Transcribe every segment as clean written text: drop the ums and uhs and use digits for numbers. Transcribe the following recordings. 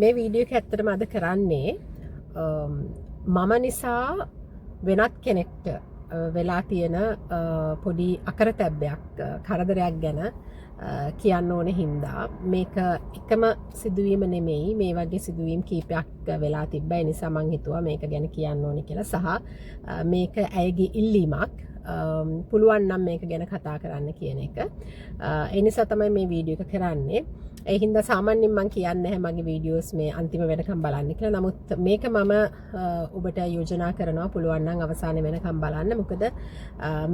මේ වීඩියෝ එක ඇත්තටම අද කරන්නේ මම නිසා වෙනත් කෙනෙක්ට වෙලා තියෙන පොඩි අකරතැබ්බයක්, කරදරයක් ගැන කියන්න ඕන හින්දා. මේක එකම සිදුවීම නෙමෙයි, මේ වගේ සිදුවීම් කීපයක් වෙලා තිබ්බා. ඒ නිසා මං හිතුවා මේක ගැන කියන්න ඕනේ කියලා. සහ මේක ඇයගේ ඉල්ලීමක්, පුළුවන් නම් මේක ගැන කතා කරන්න කියන එක. ඒ නිසා තමයි මේ වීඩියෝ එක කරන්නේ. ඒ හින්දා සාමාන්‍යයෙන් මං කියන්නේ නැහැ මගේ වීඩියෝස් මේ අන්තිම වෙනකම් බලන්න කියලා. නමුත් මේක මම ඔබට යෝජනා කරනවා පුළුවන් නම් අවසාන වෙනකම් බලන්න. මොකද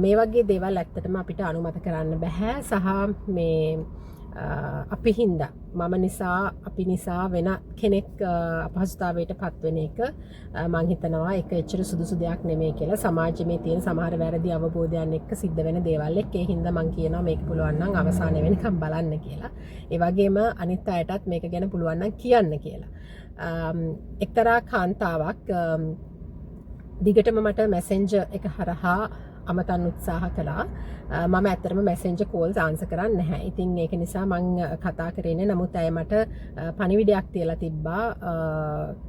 මේ වගේ දේවල් ඇත්තටම අපිට අනුමත කරන්න බැහැ. සහ මේ අපි හින්දා, මම නිසා, අපි නිසා වෙන කෙනෙක් අපහසුතාවයට පත්වෙන එක මං හිතනවා ඒක එච්චර සුදුසු දෙයක් නෙමෙයි කියලා. සමාජයේ මේ තියෙන සමහර වැරදි අවබෝධයන් එක්ක සිද්ධ වෙන දේවල් එක්ක. ඒ හින්දා මං කියනවා මේක පුළුවන් නම් අවසාන වෙනකම් බලන්න කියලා. ඒ වගේම අනිත් අයටත් මේක ගැන පුළුවන් නම් කියන්න කියලා. එක්තරා කාන්තාවක් දිගටම මට මැසෙන්ජර් එක හරහා අමතන්න උත්සාහ කළා. මම ඇත්තටම මැසෙන්ජර් කෝල්ස් ආන්සර් කරන්නේ නැහැ. ඉතින් ඒක නිසා මං කතා කරේ නෑ. නමුත් ඇය මට පණිවිඩයක් තියලා තිබ්බා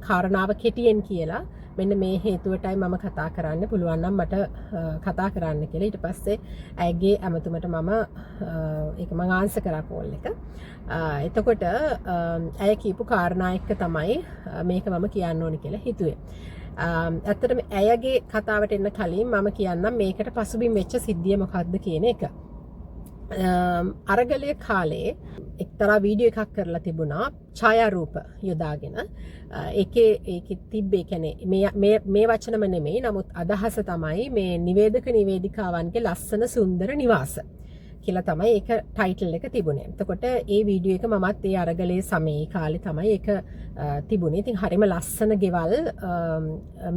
කාරණාව කෙටියෙන් කියලා. මෙන්න මේ හේතුවටයි මම කතා කරන්න, පුළුවන් නම් මට කතා කරන්න කියලා. ඊට පස්සේ ඇයගේ ඇමතුමට මම ඒක මං ආන්සර් කරා කෝල් එක. එතකොට ඇය කියපු කාරණා එක්ක තමයි මේක මම කියන්න ඕනේ කියලා හිතුවේ. ඇත්තටම ඇයගේ කතාවට එන්න කලින් මම කියන්නම් මේකට පසුබිම් වෙච්ච සිද්ධිය මොකක්ද කියන එක. අරගලය කාලේ එක්තරා වීඩියෝ එකක් කරලා තිබුණා ඡායාරූප යොදාගෙන. ඒකේ ඒකේ තිබ්බේ කියන්නේ මේ මේ මේ වචනම නෙමෙයි, නමුත් අදහස තමයි මේ නිවේදක නිවේදිකාවන්ගේ ලස්සන සුන්දර නිවාස කියලා තමයි ඒක ටයිටල් එක තිබුණේ. එතකොට ඒ වීඩියෝ එක මමත් ඒ අරගලයේ සමයේ කාලේ තමයි ඒක තිබුණේ. ඉතින් හරිම ලස්සන ගෙවල්,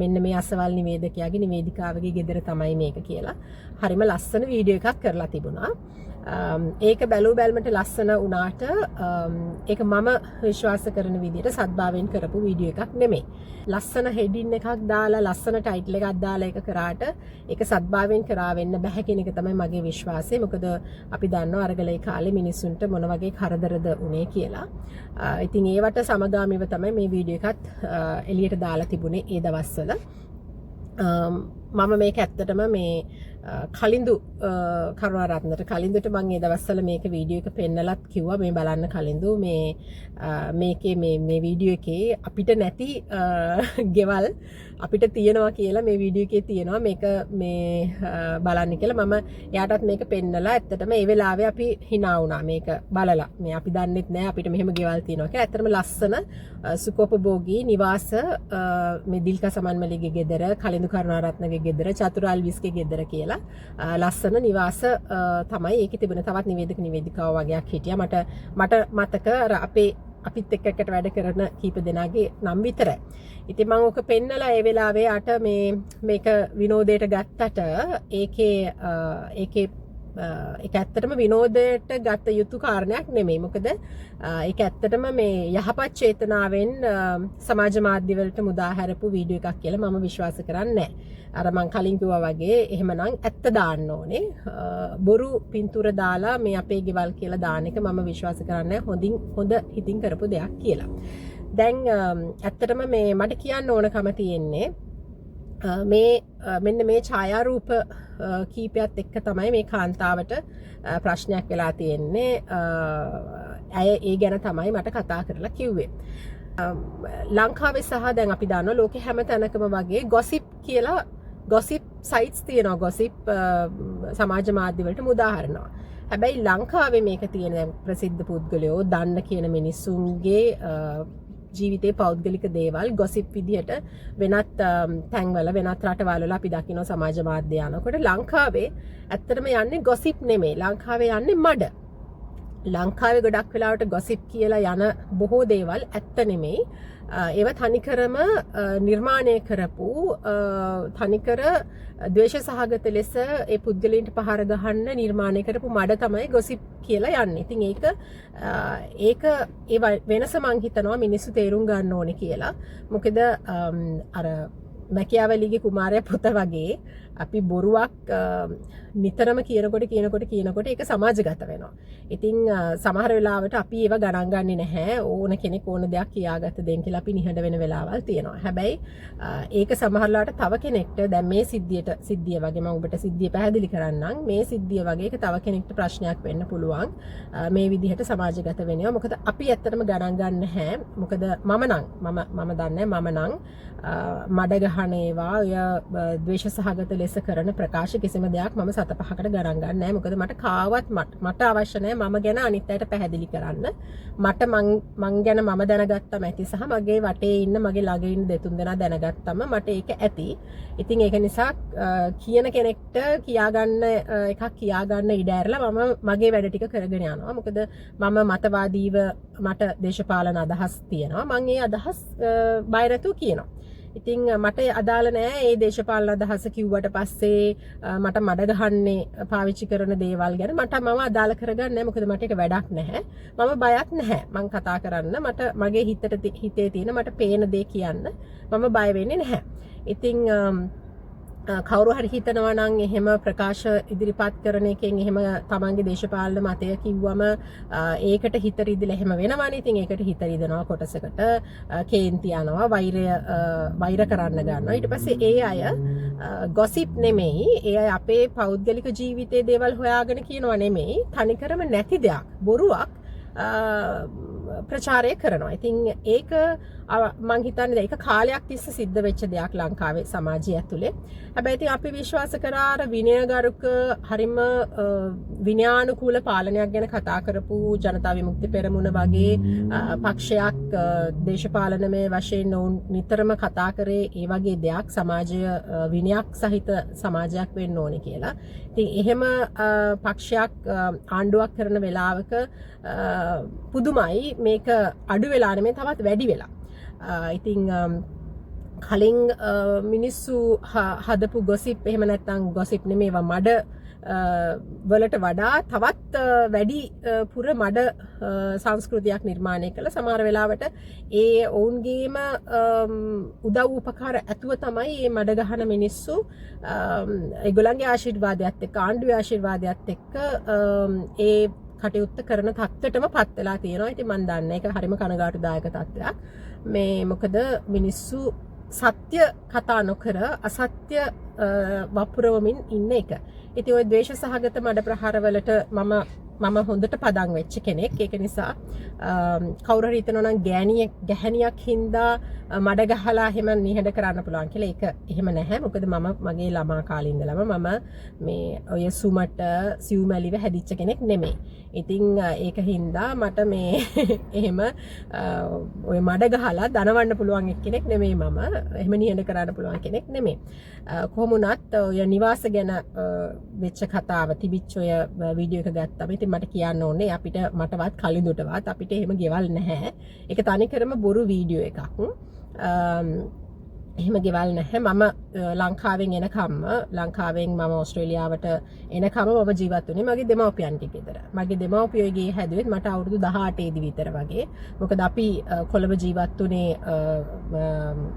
මෙන්න මේ අසවල් නිවේදකයාගේ නිවේදිකාවගේ ගෙදර තමයි මේක කියලා හරිම ලස්සන වීඩියෝ එකක් කරලා තිබුණා. ඒක බැලූ බැල්මට ලස්සන වුණාට ඒක මම විශ්වාස කරන විදිහට සද්භාවයෙන් කරපු වීඩියෝ එකක් නෙමෙයි. ලස්සන හෙඩින් එකක් දාලා, ලස්සන ටයිටල් එකක් දාලා ඒක කරාට ඒක සද්භාවයෙන් කරා වෙන්න බැහැ කියන එක තමයි මගේ විශ්වාසය. මොකද අපි දන්නවා අරගලේ කාලේ මිනිස්සුන්ට මොන වගේ කරදරද වුනේ කියලා. ඉතින් ඒවට සමගාමීව තමයි මේ වීඩියෝ එකත් එළියට දාලා තිබුණේ ඒ දවස්වල. මම මේක ඇත්තටම මේ කලින්දු කරුණාරත්නට, කලින්දුට මං ඒ දවස්වල මේක වීඩියෝ එක පෙන්නලත් කිව්වා, මේ බලන්න කලින්දු, මේ මේකේ මේ මේ වීඩියෝ එකේ අපිට නැති ගෙවල් අපිට තියෙනවා කියලා මේ වීඩියෝ එකේ තියෙනවා, මේක මේ බලන්න කියලා මම එයාටත් මේක පෙන්නලා ඇත්තටම ඒ වෙලාවේ අපි හිනා වුණා මේක බලලා. මේ අපි දන්නෙත් නෑ අපිට මෙහෙම ගෙවල් තියෙනවා කියලා. ඇත්තටම ලස්සන සුඛෝපභෝගී නිවාස, මේ දිල්කා සමන්මලිගේ ගෙදර, කලින්දු කරුණාරත්නගේ ගෙදර, චතුරාල් විස්ගේ ගෙදර කියලා ලස්සන නිවාස තමයි ඒකේ තිබුණ. තවත් නිවේදක නිවේදිකාව වගේක් හිටියා. මට මට මතක අර අපිත් එක්ක එකට වැඩ කරන කීප දෙනාගේ නම් විතරයි. ඉතින් මං ඕක පෙන්නලා ඒ වෙලාවේ යාට මේක විනෝදයට ගත්තට ඒකේ ඒකේ ඒක ඇත්තටම විනෝදයට ගත යුතු කාරණයක් නෙමෙයි. මොකද ඒක ඇත්තටම මේ යහපත් චේතනාවෙන් සමාජ මාධ්‍ය වලට මුදා හැරපු වීඩියෝ එකක් කියලා මම විශ්වාස කරන්නේ නැහැ. අර මං කලින් කිව්වා වගේ එහෙමනම් ඇත්ත දාන්න ඕනේ. බොරු පින්තූර දාලා මේ අපේ ගෙවල් කියලා දාන එක මම විශ්වාස කරන්නේ නැහැ හොඳ හිතින් කරපු දෙයක් කියලා. දැන් ඇත්තටම මේ මට කියන්න ඕනකම තියෙන්නේ මේ මෙන්න මේ ඡායාරූප කීපයත් එක්ක තමයි මේ කාන්තාවට ප්‍රශ්නයක් වෙලා තියෙන්නේ. ඇය ඒ ගැන තමයි මට කතා කරලා කිව්වේ. ලංකාවේ සහ දැන් අපි දන්නවා ලෝකෙ හැම තැනකම වගේ ගොසිප් කියලා ගොසිප් සයිට්ස් තියෙනවා. ගොසිප් සමාජ මාධ්‍ය වලට මුදා හරිනවා. හැබැයි ලංකාවේ මේක තියෙන දැන් ප්‍රසිද්ධ පුද්ගලයෝ දන්න කියන මිනිස්සුන්ගේ ජීවිතේ පෞද්ගලික දේවල් ගොසිප් විදිහට වෙනත් තැන්වල, වෙනත් රටවල් වල අපි දකිනවා සමාජ මාධ්‍ය යනකොට. ලංකාවේ ඇත්තටම යන්නේ ගොසිප් නෙමෙයි. ලංකාවේ යන්නේ මඩ. ලංකාවේ ගොඩක් වෙලාවට ගොසිප් කියලා යන බොහෝ දේවල් ඇත්ත නෙමෙයි. ඒවා තනිකරම නිර්මාණය කරපු, තනිකර ද්වේෂ සහගත ලෙස ඒ පුද්ගලයන්ට පහර ගහන්න නිර්මාණය කරපු මඩ තමයි ගොසිප් කියලා යන්නේ. ඉතින් ඒක ඒක ඒ වෙනස මං හිතනවා මිනිස්සු තේරුම් ගන්න ඕනේ කියලා. මොකද අර මැකියාවලිගේ කුමාරයා පොත වගේ අපි බොරුවක් නිතරම කියනකොට කියනකොට කියනකොට ඒක සමාජගත වෙනවා. ඉතින් සමහර වෙලාවට අපි ඒව ගණන් ගන්නේ නැහැ. ඕන කෙනෙක් ඕන දෙයක් කියාගත්ත දෙන් කියලා අපි නිහඬ වෙන වෙලාවල් තියෙනවා. හැබැයි ඒක සමහර වෙලාවට තව කෙනෙක්ට දැන් මේ සිද්ධිය වගේ මම ඔබට සිද්ධිය පැහැදිලි කරන්නම්. මේ සිද්ධිය වගේ ඒක තව කෙනෙක්ට ප්‍රශ්නයක් වෙන්න පුළුවන්. මේ විදිහට සමාජගත වෙනවා. මොකද අපි ඇත්තටම ගණන් ගන්න නැහැ. මොකද මම නම් මම මම දන්නේ මම නම් මඩ ගහන ඒවා ඔය ද්වේෂ සහගත ලෙස කරන ප්‍රකාශ කිසිම දෙයක් මම සත පහකට ගණන් ගන්න නැහැ. මොකද මට කාවත් මට අවශ්‍ය නැහැ මම ගැන අනිත් අයට පැහැදිලි කරන්න. මට මං ගැන මම දැනගත්තම ඇති සහ මගේ වටේ ඉන්න මගේ ළඟ ඉන්න දෙතුන් දෙනා දැනගත්තම මට ඒක ඇති. ඉතින් ඒක නිසා කියන කෙනෙක්ට කියාගන්න එකක් කියාගන්න ඉඩ ඇරලා මම මගේ වැඩ ටික කරගෙන යනවා. මොකද මම මතවාදීව මට දේශපාලන අදහස් තියෙනවා. මං ඒ අදහස් බය නැතුව කියනවා. ඉතින් මට අදාළ නෑ ඒ දේශපාලන අදහස කිව්වට පස්සේ මට මඩ ගහන්නේ පාවිච්චි කරන දේවල් ගැන මම අදාළ කරගන්නේ නෑ. මොකද මට ඒක වැඩක් නැහැ. මම බයක් නැහැ. මං කතා කරන්න මට මගේ හිතේ තියෙන මට පේන දේ කියන්න මම බය වෙන්නේ නැහැ. ඉතින් කවුරු හරි හිතනවා නම් එහෙම ප්‍රකාශ ඉදිරිපත් කරන එකෙන් එහෙම තමන්ගේ දේශපාලන මතය කිව්වම ඒකට හිත රිදලා එහෙම වෙනවනේ. ඉතින් ඒකට හිත රිදෙනවා කොටසකට, කේන්ති යනවා, වෛර කරන්න ගන්නවා. ඊට පස්සේ ඒ අය ගොසිප් නෙමෙයි, ඒ අය අපේ පෞද්ගලික ජීවිතයේ දේවල් හොයාගෙන කියනවා නෙමෙයි, තනිකරම නැති දෙයක්, බොරුවක් ප්‍රචාරය කරනවා. ඉතින් ඒක මං හිතන්නේ ඒක කාලයක් තිස්සේ සිද්ධ වෙච්ච දෙයක් ලංකාවේ සමාජය ඇතුලේ. හැබැයි ඉතින් අපි විශ්වාස කරා අර විනයගරුක හරිම විනයානුකූල පාලනයක් ගැන කතා කරපු ජනතා විමුක්ති පෙරමුණ වගේ පක්ෂයක් දේශපාලනමය වශයෙන් ඔවුන් නිතරම කතා කරේ ඒ වගේ දෙයක්, සමාජය විනයක් සහිත සමාජයක් වෙන්න ඕනේ කියලා. ඉතින් එහෙම පක්ෂයක් ආණ්ඩුවක් කරන වෙලාවක පුදුමයි මේක අඩු වෙලා නෙමෙයි තවත් වැඩි වෙලා. ඉතින් කලින් මිනිස්සු හදපු ගොසිප් එහෙම නැත්නම් ගොසිප් නෙමෙයි ඒවා මඩ වලට වඩා තවත් වැඩි පුර මඩ සංස්කෘතියක් නිර්මාණය කළ සමහර වෙලාවට ඒ ඔවුන්ගේම උදව් උපකාර ඇතුව තමයි මේ මඩ ගහන මිනිස්සු ඒගොල්ලන්ගේ ආශිර්වාදයත් එක්ක ආණ්ඩුවේ ආශිර්වාදයත් එක්ක ඒ කටයුත්ත කරන තත්ත්වයටම පත් වෙලා තියෙනවා. ඉතින් මං දන්නේ ඒක හරිම කනගාටුදායක තත්ත්වයක්. මේ මොකද මිනිස්සු සත්‍ය කතා නොකර අසත්‍ය වපුරවමින් ඉන්න එක. ඉතින් ඔය ද්වේෂ සහගත මඩ ප්‍රහාරවලට මම හොඳට පදම් වෙච්ච කෙනෙක්. ඒක නිසා කවුරු හරි හිතනවා නම් ගැහණියක් හින්දා මඩ ගහලා එහෙම නිහඬ කරන්න පුළුවන් කියලා, ඒක එහෙම නැහැ. මොකද මම මගේ ළමා කාලේ ඉඳලම මම මේ ඔය සුමට සිව්මැලිව හැදිච්ච කෙනෙක් නෙමෙයි. ඉතින් ඒක හින්දා මට මේ එහෙම ඔය මඩ ගහලා දනවන්න පුළුවන් එක්කෙනෙක් නෙමෙයි මම. එහෙම නිහඬ කරන්න පුළුවන් කෙනෙක් නෙමෙයි. කොහොම වුණත් ඔය නිවාස ගැන වෙච්ච කතාව තිබිච්ච ඔය වීඩියෝ එක ගත්තම ඉතින් මට කියන්න ඕනේ අපිට මටවත් කලින්දුටවත් අපිට එහෙම ගෙවල් නැහැ. ඒක තනිකරම බොරු වීඩියෝ එකක්. එහෙම ගෙවල් නැහැ. මම ලංකාවෙන් එනකම්ම, ලංකාවෙන් මම ඕස්ට්‍රේලියාවට එනකම මම ජීවත් වුණේ මගේ දෙමව්පියන්ගේ ගෙදර. මගේ දෙමව්පියෝ ගේ හැදුවෙත් මට අවුරුදු 18 දී විතර වගේ. මොකද අපි කොළඹ ජීවත් වුණේ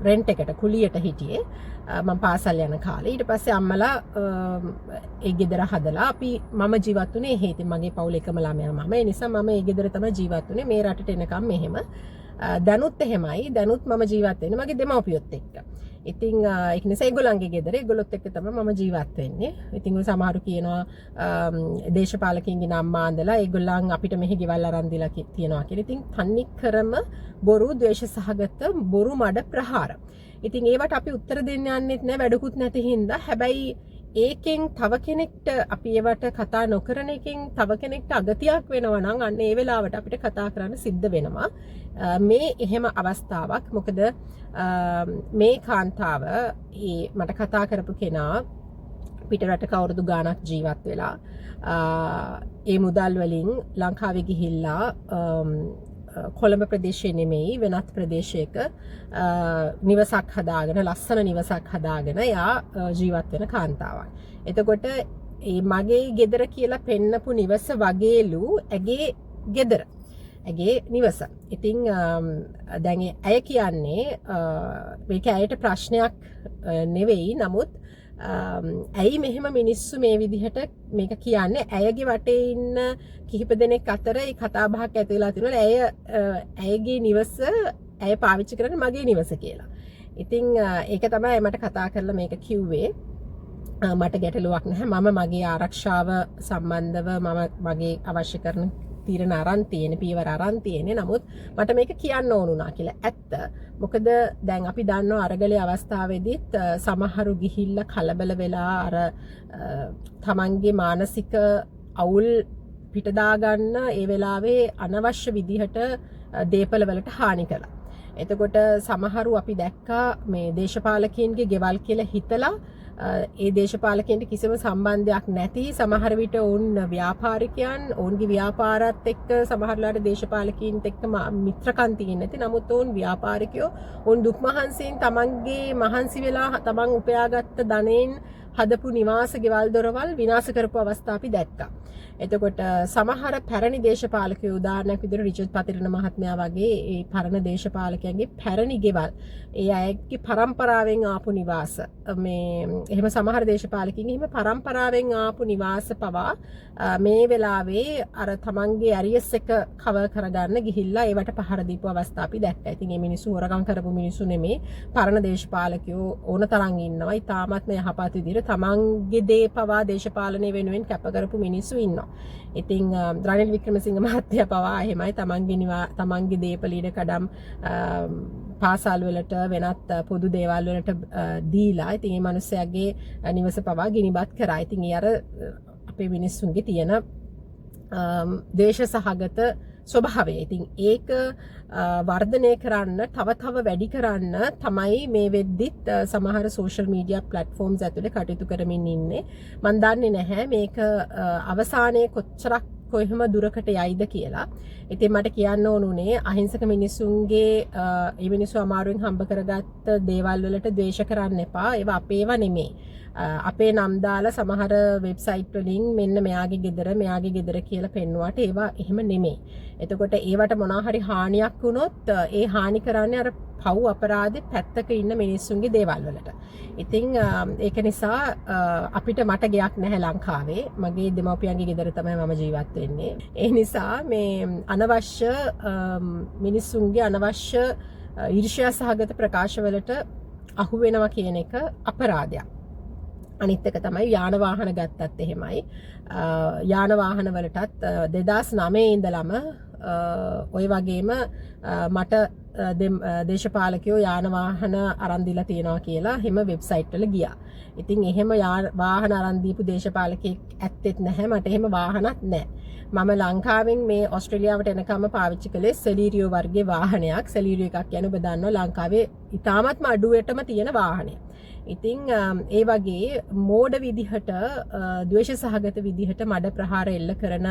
රෙන්ට් එකට, කුලියට හිටියේ. මම පාසල් යන කාලේ. ඊට පස්සේ අම්මලා ඒ ගෙදර හදලා මම ජීවත් වුණේ එහෙ. ඉතින් මගේ පවුල එකම ළමයා මම. ඒ නිසා මම ඒ ගෙදර තමයි ජීවත් වුණේ මේ රටට එනකම් මෙහෙම. දැනුත් එහෙමයි. දැනුත් මම ජීවත් වෙන්නේ මගේ දෙමව්පියොත් එක්ක. ඉතින් ඒක නිසා ඒගොල්ලන්ගේ ගෙදර ඒගොල්ලොත් එක්ක තමයි මම ජීවත් වෙන්නේ. ඉතින් ඔය සමහරු කියනවා දේශපාලකින්ගේ නම් මාඳලා ඒගොල්ලන් අපිට මෙහි ගෙවල් අරන් දීලා තියනවා කියලා. ඉතින් තන්නේ කරම බොරු, ද්වේෂ සහගත බොරු මඩ ප්‍රහාර. ඉතින් ඒවට අපි උත්තර දෙන්න යන්නෙත් නෑ, වැඩකුත් නැති හින්දා. හැබැයි ඒකෙන් තව කෙනෙක්ට අපි ඒවට කතා නොකරන එකෙන් තව කෙනෙක්ට අගතියක් වෙනවා නම් අන්න ඒ වෙලාවට අපිට කතා කරන්න සිද්ධ වෙනවා. මේ එහෙම අවස්ථාවක්. මොකද මේ කාන්තාව, ඒ මට කතා කරපු කෙනා පිට රටක අවුරුදු ගාණක් ජීවත් වෙලා, ඒ මුදල් වලින් ලංකාවේ ගිහිල්ලා, කොළඹ ප්‍රදේශයේ නෙමෙයි වෙනත් ප්‍රදේශයක නිවසක් හදාගෙන, ලස්සන නිවසක් හදාගෙන එයා ජීවත් වෙන කාන්තාවක්. එතකොට ඒ මගේ ගෙදර කියලා පෙන්නපු නිවස වගේලු ඇගේ ගෙදර. ඇගේ නිවස. ඉතින් දැන් ඇය කියන්නේ මේක ඇයට ප්‍රශ්නයක් නෙවෙයි. නමුත් ඇයි මෙහෙම මිනිස්සු මේ විදිහට මේක කියන්නේ? ඇයගේ වටේ ඉන්න කිහිප දෙනෙක් අතර ඒ කතා බහක් ඇති වෙලා තිබුණා. ඇයගේ නිවස ඇය පාවිච්චි කරන්නේ මගේ නිවස කියලා. ඉතින් ඒක තමයි මට කතා කරලා මේක කිව්වේ. මට ගැටලුවක් නැහැ. මම මගේ ආරක්ෂාව සම්බන්ධව මම මගේ අවශ්‍ය කරන තීරණ අරන් තියෙන, පියවර අරන් තියෙන්නේ. නමුත් මට මේක කියන්න ඕන වුණා කියලා. ඇත්ත. මොකද දැන් අපි දන්නවා අරගලයේ අවස්ථාවේදීත් සමහරු ගිහිල්ලා කලබල වෙලා අර තමන්ගේ මානසික අවුල් පිට දාගන්න ඒ වෙලාවේ අනවශ්‍ය විදිහට දේපල වලට හානි කළා. එතකොට සමහරු අපි දැක්කා මේ දේශපාලකයින්ගේ ගෙවල් කියලා හිතලා ඒ දේශපාලකයන්ට කිසිම සම්බන්ධයක් නැති, සමහර විට ඔවුන් ව්‍යාපාරිකයන්, ඔවුන්ගේ ව්‍යාපාරات එක්ක සමහර වෙලාවට දේශපාලකයින්ත් එක්ක මිත්‍රකම් තියෙන්නේ නැති. නමුත් ඔවුන් ව්‍යාපාරිකයෝ, ඔවුන් දුක් මහන්සියෙන් තමන්ගේ මහන්සි වෙලා තමන් උපයාගත්ත ධනයෙන් හදපු නිවාස, ගෙවල් දොරවල් විනාශ කරපු අවස්ථා අපි දැක්කා. එතකොට සමහර පැරණි දේශපාලකයෝ, උදාහරණයක් විදිහට රිචඩ් පතිරණ මහත්මයා වගේ ඒ පරණ දේශපාලකයන්ගේ පැරණි ගෙවල්, ඒ අයගේ පරම්පරාවෙන් ආපු නිවාස, මේ එහෙම සමහර දේශපාලකින් එහෙම පරම්පරාවෙන් ආපු නිවාස පවා මේ වෙලාවේ අර තමන්ගේ ඇරියස් එක කවර් කරගන්න ගිහිල්ලා ඒවට පහර දීපු අවස්ථා අපි දැක්කා. ඉතින් මේ මිනිස්සු හොරකම් කරපු මිනිස්සු නෙමේ. පරණ දේශපාලකයෝ ඕන තරම් ඉන්නවා. ඉතාමත්ම යහපත් විදිහට තමන්ගේ දේ පවා දේශපාලනය වෙනුවෙන් කැප කරපු මිනිස්සු ඉන්නවා. ඉතින් රනිල් වික්‍රමසිංහ මහත්තයා පවා එහෙමයි තමන්ගේ දේපල ඉඩ කඩම් පාසල් වලට වෙනත් පොදු දේවල් වලට දීලා ඉතින් මේ මිනිස්සයාගේ නිවස පවා ගිනිබත් කරා. ඉතින් ඒ අර අපේ මිනිස්සුන්ගේ තියෙන ද්වේෂ සහගත ස්වභාවය. ඉතින් ඒක වර්ධනය කරන්න, තව තව වැඩි කරන්න තමයි මේ වෙද්දිත් සමහර සෝෂල් මීඩියා ප්ලැට්ෆෝම්ස් ඇතුලේ කටයුතු කරමින් ඉන්නේ. මන් දන්නේ නැහැ මේක අවසානයේ කොච්චරක් කොහෙම දුරකට යයිද කියලා. ඉතින් මට කියන්න ඕන උනේ අහිංසක මිනිසුන්ගේ ඒ මිනිස්සු අමාරුවෙන් හම්බ කරගත්ත දේවල් වලට ද්වේෂ කරන්න එපා. ඒවා අපේවා නෙමෙයි. අපේ නම් දාලා සමහර වෙබ්සයිට් වලින් මෙන්න මෙයාගේ ගෙදර, මෙයාගේ ගෙදර කියලා පෙන්නුවාට ඒවා එහෙම නෙමෙයි. එතකොට ඒවට මොනවා හරි හානියක් වුණොත් ඒ හානි කරන්නේ අර පව් අපරාධේ පැත්තක ඉන්න මිනිස්සුන්ගේ දේවල් වලට. ඉතින් ඒක නිසා අපිට මට ගෙයක් නැහැ ලංකාවේ. මගේ දෙමව්පියන්ගේ ගෙදර තමයි මම ජීවත් වෙන්නේ. ඒ නිසා මේ අනවශ්‍ය මිනිස්සුන්ගේ අනවශ්‍ය ඊර්ෂ්‍යා සහගත ප්‍රකාශ වලට අහු වෙනවා කියන එක අපරාධයක්. අනිත් එක තමයි යාන වාහන ගත්තත් එහෙමයි. යාන වාහන වලටත් 2009 ඉඳලම ඔය වගේම මට දේශපාලකයෝ යාන වාහන අරන් දීලා තියෙනවා කියලා එහෙම වෙබ්සයිට් වල ගියා. ඉතින් එහෙම වාහන අරන් දීපු දේශපාලකයෙක් ඇත්තෙත් නැහැ. මට එහෙම වාහනත් නැහැ. මම ලංකාවෙන් මේ ඔස්ට්‍රේලියාවට එනකම්ම පාවිච්චි කළේ සෙලීරියෝ වර්ගයේ වාහනයක්. සෙලීරියෝ එකක් කියන්නේ ඔබ දන්නවා ලංකාවේ ඉතාමත්ම අඩුවටම තියෙන වාහනය. ඉතින් ඒ වගේ මෝඩ විදිහට, ද්වේෂ සහගත විදිහට මඩ ප්‍රහාර එල්ල කරන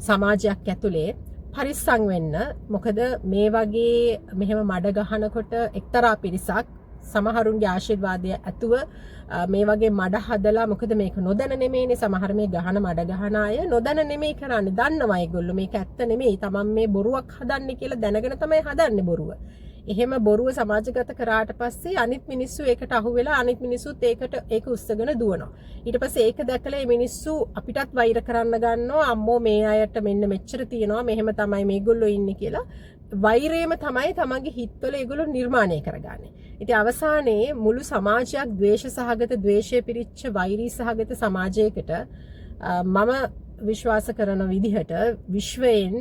සමාජයක් ඇතුලේ පරිස්සම් වෙන්න. මොකද මේ වගේ මෙහෙම මඩ ගහනකොට එක්තරා පිරිසක් සමහරුන්ගේ ආශිර්වාදය ඇතුව මේ වගේ මඩ හදලා, මොකද මේක නොදැන නෙමෙයිනේ, සමහර මේ ගහන මඩ ගහන අය නොදැන නෙමෙයි කරන්නේ, දන්නවා ඒගොල්ලෝ මේක ඇත්ත නෙමෙයි, තමන් මේ බොරුවක් හදන්නේ කියලා දැනගෙන තමයි හදන්නේ බොරුව. එහෙම බොරුව සමාජගත කරාට පස්සේ අනිත් මිනිස්සු ඒකට අහු වෙලා අනිත් මිනිස්සුත් ඒක උස්සගෙන දුවනවා. ඊට පස්සේ ඒක දැකලා මේ මිනිස්සු අපිටත් වෛර කරන්න ගන්නවා. අම්මෝ මේ අයට මෙන්න මෙච්චර තියෙනවා, මෙහෙම තමයි මේගොල්ලෝ ඉන්නේ කියලා වෛරයම තමයි තමන්ගේ හිතවල ඒගොල්ලෝ නිර්මාණය කරගන්නේ. ඉතින් අවසානයේ මුළු සමාජයක් ද්වේෂ සහගත, ද්වේෂය පිරිච්ච වෛරී සහගත සමාජයකට මම විශ්වාස කරන විදිහට විශ්වයෙන්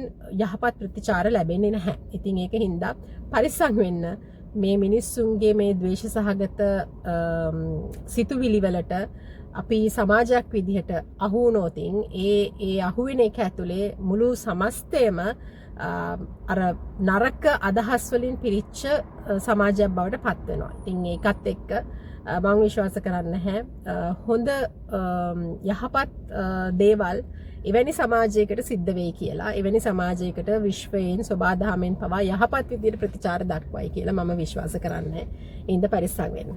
යහපත් ප්‍රතිචාර ලැබෙන්නේ නැහැ. ඉතින් ඒක හින්දා පරිස්සම් වෙන්න මේ මිනිස්සුන්ගේ මේ ද්වේෂ සහගත සිතුවිලි වලට අපි සමාජයක් විදිහට අහු වුණොතින් ඒ අහු වෙන එක ඇතුලේ මුළු සමස්තයම අර නරක අදහස් වලින් පිරිච්ච සමාජයක් බවට පත් වෙනවා. ඉතින් ඒකත් එක්ක මං විශ්වාස කරන්නේ නැහැ හොඳ යහපත් දේවල් එවැනි සමාජයකට සිද්ධ වෙයි කියලා. එවැනි සමාජයකට විශ්වයෙන් සොබාදහමෙන් පවා යහපත් විදිහට ප්‍රතිචාර දක්වයි කියලා මම විශ්වාස කරන්නේ නැහැ. ඒ හින්දා පරිස්සම් වෙන්න.